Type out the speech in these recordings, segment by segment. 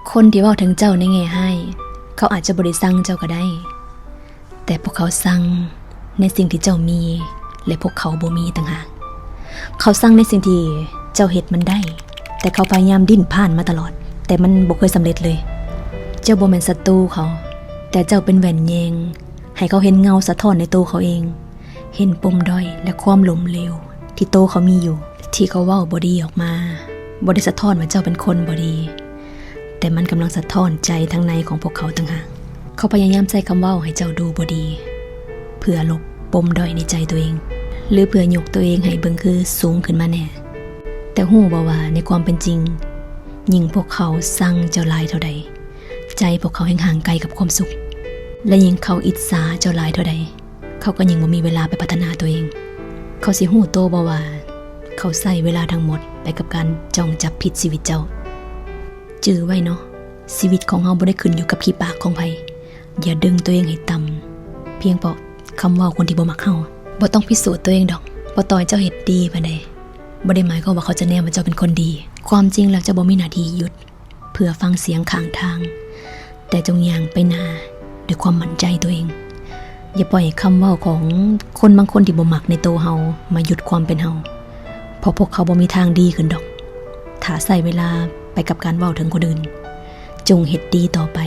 ຄົນທີ່ເວົ້າເຖິງເຈົ້າໃນແງ່ຮ້າຍ ເຂົາອາດຈະບໍ່ໄດ້ຊັງເຈົ້າກໍໄດ້, ແຕ່ພວກເຂົາຊັງໃນສິ່ງທີ່ເຈົ້າມີ ແລະ ພວກເຂົາບໍ່ມີຕ່າງຫາກ. ເຂົາຊັງໃນສິ່ງທີ່ເຈົ້າເຮັດມັນໄດ້, ແຕ່ເຂົາພະຍາຍາມດີ້ນພ້ານມາຕະຫຼອດ, ແຕ່ມັນບໍ່ເຄີຍສຳເລັດເລີຍ. ເຈົ້າບໍ່ແມ່ນສັດຕູເຂົາ, ແຕ່ເຈົ້າເປັນແວ່ນແຍງ ໃຫ້ເຂົາເຫັນເງົາສະທ້ອນໃນໂຕເຂົາເອງ, ເຫັນປົມດ້ອຍ ແລະ ຄວາມລົ້ມເຫຼວທີ່ໂຕເຂົາມີຢູ່. ທີ່ເຂົາເວົ້າບໍ່ດີອອກມາ ບໍ່ໄດ້ສະທ້ອນວ່າເຈົ້າເປັນຄົນບໍ່ດີ, ແຕ່ມັນກຳລັງສະທ້ອນໃຈທາງໃນຂອງພວກເຂົາຕ່າງຫາກ. ເຂົາພະຍາຍາມໃຊ້ຄຳເວົ້າໃຫ້ເຈົ້າດູບໍ່ດີ ເພື່ອລົບປົມດ້ອຍໃນໃຈໂຕເອງ ຫຼື ເພື່ອຍົກໂຕເອງໃຫ້ເບິ່ງຄືສູງຂຶ້ນມາແດ່. ແຕ່ຮູ້ບໍ່ວ່າໃນຄວາມເປັນຈິງ, ຍິ່ງພວກເຂົາຊັງເຈົ້າຫຼາຍເທົ່າໃດ, ໃຈພວກເຂົາແຮ່ງຫ່າງໄກກັບຄວາມສຸກ, ແລະ ຍິ່ງເຂົາອິດສາເຈົ້າຫຼາຍເທົ່າໃດ, ເຂົາກໍຍິ່ງບໍ່ມີເວລາໄປພັດທະນາໂຕເອງ. ເຂົາຊິຮູ້ໂຕບໍ່ວ່າ ເຂົາໃຊ້ເວລາທັງໝົດໄປກັບການຈ້ອງຈັບຜິດຊີວິດເຈົ້າ? ຈື່ໄວ້ເນາະ, ຊີວິດຂອງເຮົາບໍ່ໄດ້ຂຶ້ນຢູ່ກັບຂີ້ປາກຂອງໃຜ. ຢ່າດຶງໂຕເອງໃຫ້ຕ່ຳ ພຽງເພາະຄຳເວົ້າຄົນທີ່ບໍ່ມັກເຮົາ. ບໍ່ຕ້ອງພິສູດໂຕເອງດອກ, ບໍ່ຕ້ອງໃຫ້ເຈົ້າເຮັດດີປານໃດ, ບໍ່ໄດ້ໝາຍຄວາມວ່າເຂົາຈະແນມວ່າເຈົ້າເປັນຄົນດີ. ຄວາມຈິງແລ້ວເຈົ້າບໍ່ມີໜ້າທີ່ຢຸດ ເພື່ອຟັງສຽງຂ້າງທາງ, ແຕ່ຈົ່ງຍ່າງໄປໜ້າດ້ວຍຄວາມໝັ້ນໃຈໂຕເອງ. ຢ່າປ່ອຍໃຫ້ຄຳເວົ້າຂອງຄົນບາງຄົນທີ່ບໍ່ມັກໃນໂຕເຮົາມາຢຸດຄວາມເປັນເຮົາ, ເພາະພວກເຂົາບໍ່ມີທາງດີຂຶ້ນດອກ ຖ້າໃຊ້ເວລາໄປກັບການເວົ້າເຖິງຄົນອື່ນ. ຈົ່ງເຮັດດີຕໍ່ໄປ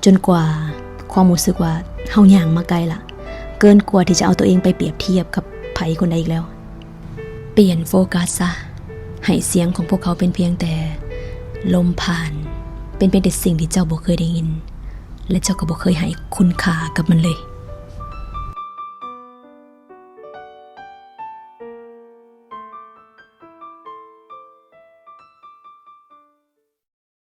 ຈົນກວ່າຄວາມຮູ້ສຶກວ່າເຮົາຍ່າງມາໄກລະ, ເກີນກວ່າທີ່ຈະເອົາໂຕເອງໄປປຽບທຽບກັບໃຜຄົນໃດອີກແລ້ວ. ປ່ຽນໂຟກັສຊະ, ໃຫ້ສຽງຂອງພວກເຂົາເປັນພຽງແຕ່ລົມຜ່ານ, ເປັນພຽງແຕ່ສິ່ງທີ່ເຈົ້າບໍ່ເຄີຍໄດ້ຍິນ ແລະ ເຈົ້າກໍບໍ່ເຄີຍໃຫ້ຄຸນຄ່າກັບມັນເລີຍ.